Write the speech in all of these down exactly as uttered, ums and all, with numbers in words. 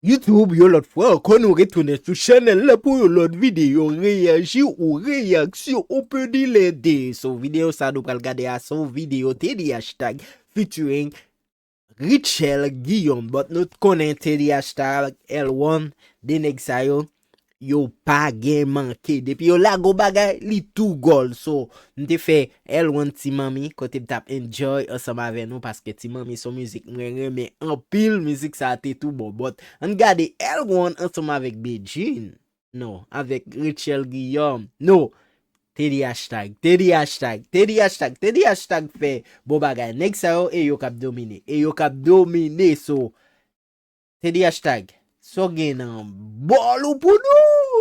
YouTube, yon lòt fwa ankò, nou retounen sou chanèl la pou yon lòt videyo reyaji ou reyaksyon, ou pe di lè de. So, videyo sa nou pral gade a, se yon videyo Teddy Hashtag featuring Richel Guillaume. But nou konnen Teddy Hashtag, L one, de nèg sa yo, yo pa gen manke. Depi yo lage yon bagay, li tou gòl. So, m te fè L one Ti Manmi, kote m t ap enjoy ansanm avè nou, paske Ti Manmi se yon mizik mwen renmen anpil, mizik sa a te tou bon. But, ann gade L one ansanm avèk Bedjine. No, avèk Richel Guillaume. No, Teddy Hashtag, Teddy Hashtag, Teddy Hashtag, Teddy Hashtag fè bon bagay. Nèg sa yo, e yo k ap domine. E yo k ap domine, so, Teddy Hashtag, sa w gen nan bòl ou pou nou?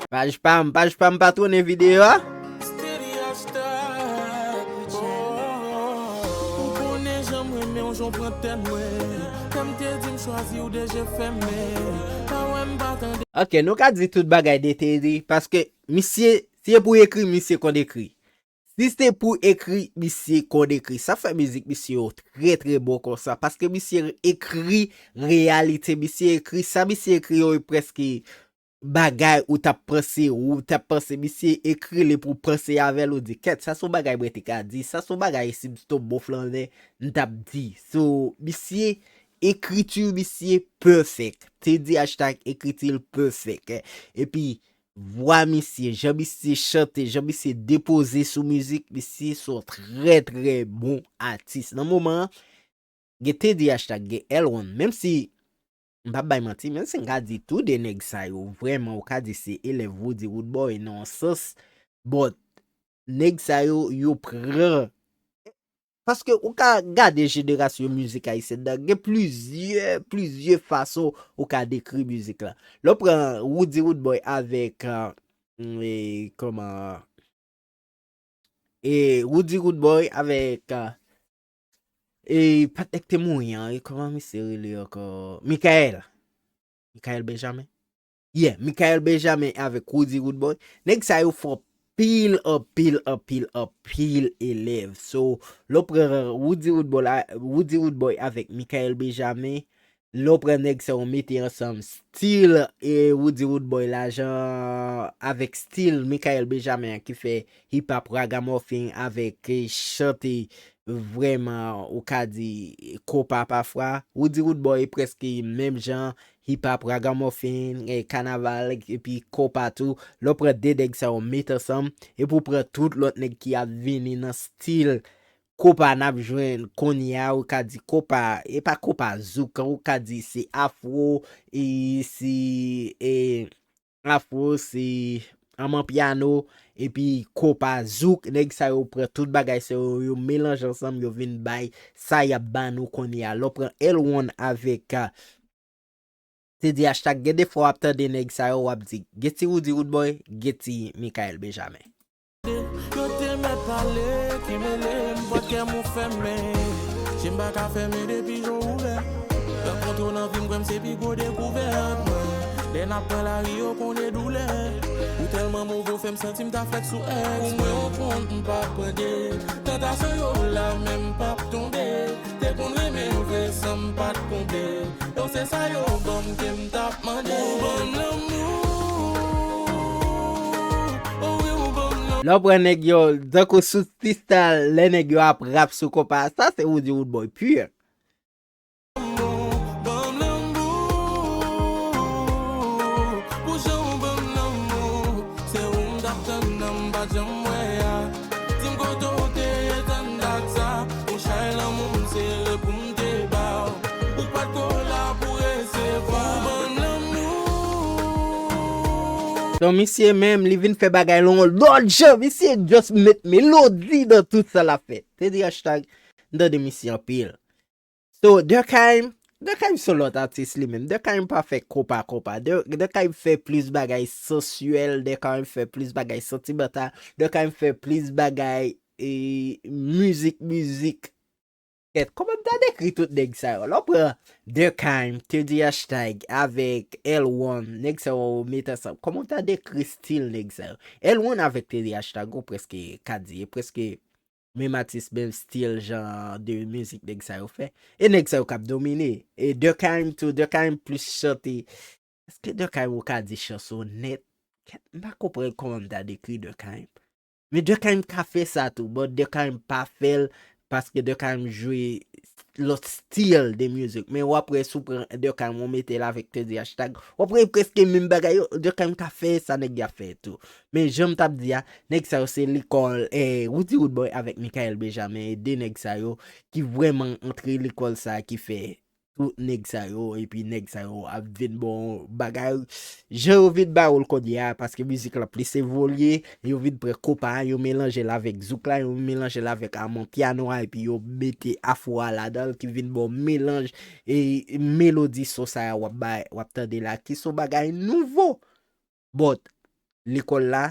Paj pa m, paj pa m, patwone videyo a. Steady hashtag, oh, oh, oh. Ou konnen jan m renmen w, jan w pran tèt mwen. Kè m te di m chwazi w de je fèmen. Pa wè m pa tande. Ok, nou ka di tout bagay de Teddy, paske misye, si e pou ekri, misye konn ekri. Si se pou ekri, misye konn ekri. Sa fè mizik misye yo trè, trè bon konsa. Paske misye ekri reyalite, misye ekri, sa misye ekri yo, e prèske bagay ou t ap panse, ou t ap panse, misye ekri li pou panse avè l, ou di, kèt, sa se yon bagay mwen te ka di, sa se yon bagay si m se t yon bon flannè, m t ap di. So, misye, ekriti misye pèfèk. Teddy Hashtag ekriti l pèfèk. Epi, vwa misye, jan misye chante, jan misye depoze sou mizik, misye se yon trè, trè bon atis. Nan moman an, gen Teddy Hashtag, gen L one, menm si, m p ap bay manti, menm si m ka di tou de nèg sa yo, vrèman, ou ka di se elèv Roody Roodboy nan yon sans, but nèg sa yo, yo pran, paske ou ka gade jenerasyon mizik ayisyèn nan, gen plizyè, plizyè fason ou ka dekri mizik la. Lè w pran Roody Roodboy avèk, ah, e, kòman, e, Roody Roodboy avèk, ah, e, pa t nèg te mouri an, e, kòman misye rele ankò? Michael. Michael Benjamin. Yeah, Michael Benjamin avèk Roody Roodboy. Nèg sa yo fè anpil, anpil, anpil, anpil elèv. So, lè w pran Roody Roodboy la, Roody Roodboy avèk Michael Benjamin, lè w pran nèg sa yo mete ansanm, stil, e, Roody Roodboy la, jan avèk stil Michael Benjamin an ki fè hip hop ragamuffin avèk, e, chante vrèman, ou ka di, konpa pafwa. Roody Roodboy prèske menm jan, hip hop, ragamuffin, e, kanaval, epi konpa tou. Lè w pran de nèg sa yo met ansanm, epi w pran tout lòt nèg ki ap vini nan stil konpa n ap jwenn kounye a, ou ka di konpa, e pa konpa zouk, ou ka di se afro, e se, e, afro, se amapiano, epi konpa zouk, nèg sa yo pran tout bagay sa yo, yo melanje ansanm, yo vin bay sa y ap ba nou kounye a. Lè w pran L one avèk, ah, Teddy Hashtag, gen de fwa w ap tande nèg sa yo, w ap di, gen ti Roody Roodboy, gen ti Michael Benjamin. Yo te mèt pale, ki mele m, pòt kè m ou fèmen. Je m pa ka fèmen depi jou ouvè. Rankontre w nan vi m, kwè m se pi gwo dekouvèt mwen. Lè n ap pran lari, yo konnen doulè. Ou tèlman move, w fè m santi m ta flèks sou èks mwen. Pou mwen, yon kont m p ap pran de. Tantasyon yo la, men m p ap tonbe. Te konn renmen w vre san m pa t konprann. Donk se sa yo ban m ke m t ap mande. Ou ban m lanmou. O wi, ou ban m lanmou. Lè w pran nèg yo, tankou sou freestyle, lè nèg yo ap rap sou konpa, sa se Roody Roodboy pur. Ban m lanmou. Pou jan w ban m lanmou. Se ou m t ap tann nan m pa t janm wè a. Di m kote w te ye tann dat sa. Yon chay lanmou m sere pou m te ba w. Ou pa t ko la pou resevwa. Ou ban m lanmou. Donk misye menm, li vin fè bagay la yon lòt jan. Misye just met melodi nan tout sa l ap fè. Teddy Hashtag, m tande misye anpil. So, Durkheim, Durkheim se yon lòt atis li menm. Durkheim pa fè konpa konpa. Dur-, Durkheim fè plis bagay sansyèl, Durkheim fè plis bagay santimantal, Durkheim fè plis bagay, e, mizik, mizik Kèt, kòman m ta dekri tout nèg sa yo? Lè w pran Durkheim, Teddy Hashtag avèk L one, nèg sa yo met ansanm. Kòman w ta dekri stil nèg sa yo? L one avèk Teddy Hashtag, ou prèske ka di, e prèske menm atis, menm stil, jan de mizik nèg sa yo fè. E nèg sa yo k ap domine. E Durkheim tou, Durkheim plis chante. Èske Durkheim ou ka di chanson nèt? Kèt, m pa konprann kòman m ta dekri Durkheim. Men Durkheim ka fè sa tou, but Durkheim pa fè l paske Durkheim jwe lòt stil de mizik. Men w ap wè si w pran Durkheim ou mete l avèk Teddy Hashtag, w ap wè prèske menm bagay yo. Durkheim ka fè sa nèg y ap fè tou. Men jan m t ap di a, nèg sa yo se lekòl, eh, Roody Roodboy avèk Michael Benjamin, e de nèg sa yo ki vrèman antre lekòl sa ki fè tout nèg sa yo, epi nèg sa yo ap vin bon bagay, jan yo vin ba yo l kounye a, paske mizik la plis evolye, yo vin pran konpa a, yo melanje l avèk zouk la, yo melanje l avèk amapiano a, epi yo mete afro a ladan l, ki vin bon melanj, e melodi son sa a w ap bay, w ap tande la, ki son bagay nouvo. But, lekòl la,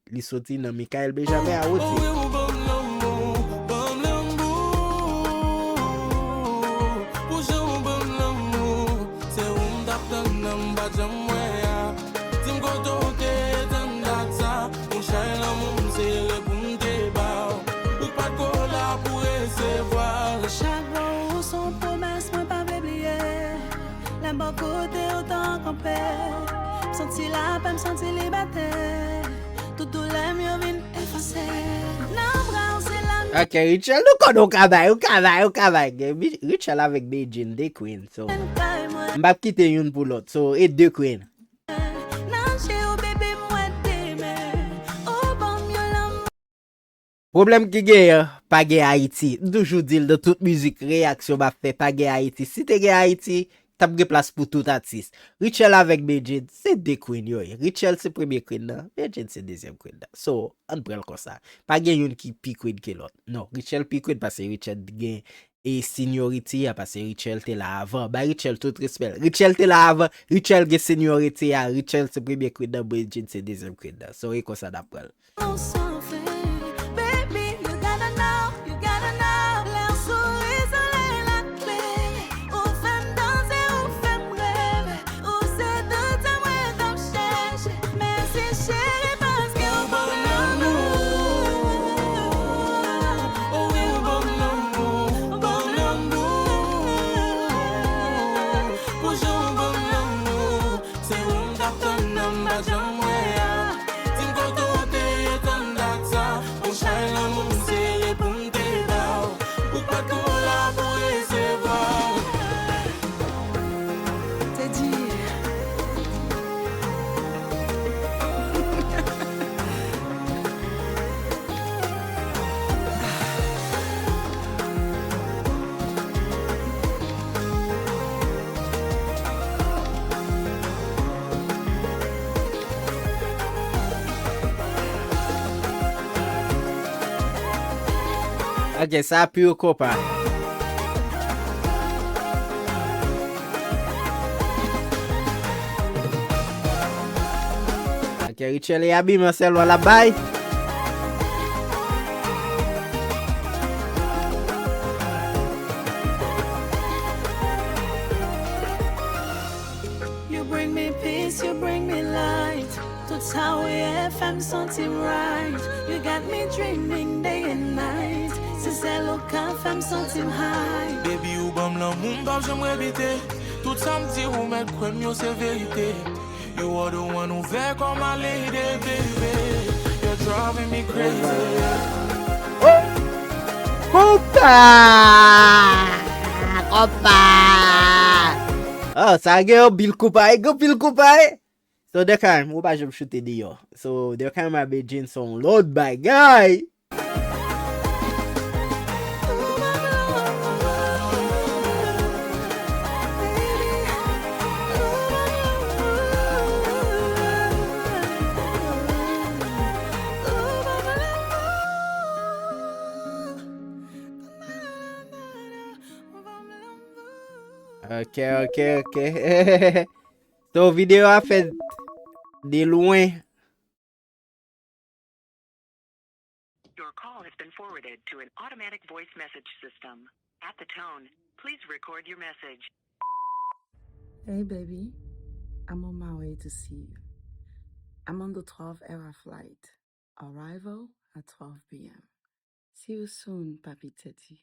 li soti nan Michael Benjamin a Roody. Chak bò ou se yon pwomès, mwen pa vle bliye. Lè m bò kote w tan kanpe, m santi lapè, m santi libète. Tout doulè m yo vin efase. Nan bra w se la m Ok, Rutshelle, nou konnen w ka bay, w ka bay, w ka bay. Gen Rutshelle avèk Bedjine, de queen, so m p ap kite youn pou lòt, so e de queen. Nan je w, baby, m wè demen. Ou ban m yon lanmou. Pwoblèm ki genyen, pa gen Ayiti. M toujou di l nan tout mizik, reyaksyon m ap fè, pa gen Ayiti. Si te gen Ayiti, t ap gen plas pou tout atis. Rutshelle avèk Bedjine, se de queen yo ye. Rutshelle se premye queen nan, Bedjine se dezyèm queen nan. So, ann pran l konsa. Pa gen youn ki pi queen ke lòt. Non, Rutshelle pi queen paske Rutshelle gen e seniority a, paske Rutshelle te la avan. Bay Rutshelle tout respè l. Rutshelle te la avan, Rutshelle gen seniority a, Rutshelle se premye queen nan, Bedjine se dezyèm queen nan. So, e konsa n ap pran l. Baby, you gotta know, you gotta know. Lè w souri, solèy la klere. Ou fè m danse, ou fè m reve. Ou se tout sa mwen t ap chèche. Mèsi cheri paske w ban m lanmou. O wi, w ban m lanmou, w ban m lanmou. Pou jan w ban m lanmou. Se ou m t ap tann nan m pa t janm wè a. Di m kote w te ye tann dat sa. Yon chay lanmou m sere pou m te ba w. Ou pa t konn la pou resevwa. Teddy. Ok, sa pure konpa. Ok, Rutshelle e abiman sèlman l ap bay. You bring me peace, you bring me light. Tout sa w ye fè m santi m right. You got me dreaming day and night. Se sèl ou ka fè m santi m high. Baby, ou ban m lanmou m p ap janm repete. Tout sa m di ou mèt kwè m yo se verite. You are the one, ouvè kò m a lady, baby. You're driving me crazy. Konpa! Konpa! Oh, sa gen yon pil konpa, gen yon pil konpa, eh! So, Durkheim, ou pa janm choute deyò. So, Durkheim a Bedjine se yon lòt bagay. Ok, ok, ok. So, videyo a fèt de lwen. Your call has been forwarded to an automatic voice message system. At the tone, please record your message. Hey, baby. I'm on my way to see you. I'm on the twelve hour flight. Arrival at twelve p.m. See you soon, Papi Teddy.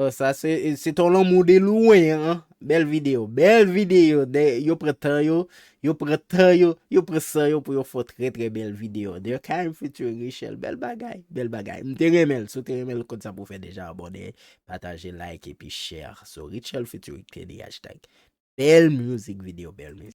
Oh, sa se se ton lanmou de lwen an. Bèl videyo, bèl videyo. De, yo pran tan yo, yo pran tan yo, yo pran san yo pou yo fè yon trè trè bèl videyo. Durkheim featuring Richel, bèl bagay, bèl bagay. M te renmen l, si w te renmen l, konn sa pou w fè deja, abòne, pataje, like epi share. So Richel featuring Teddy hashtag. Bèl music video, bèl music.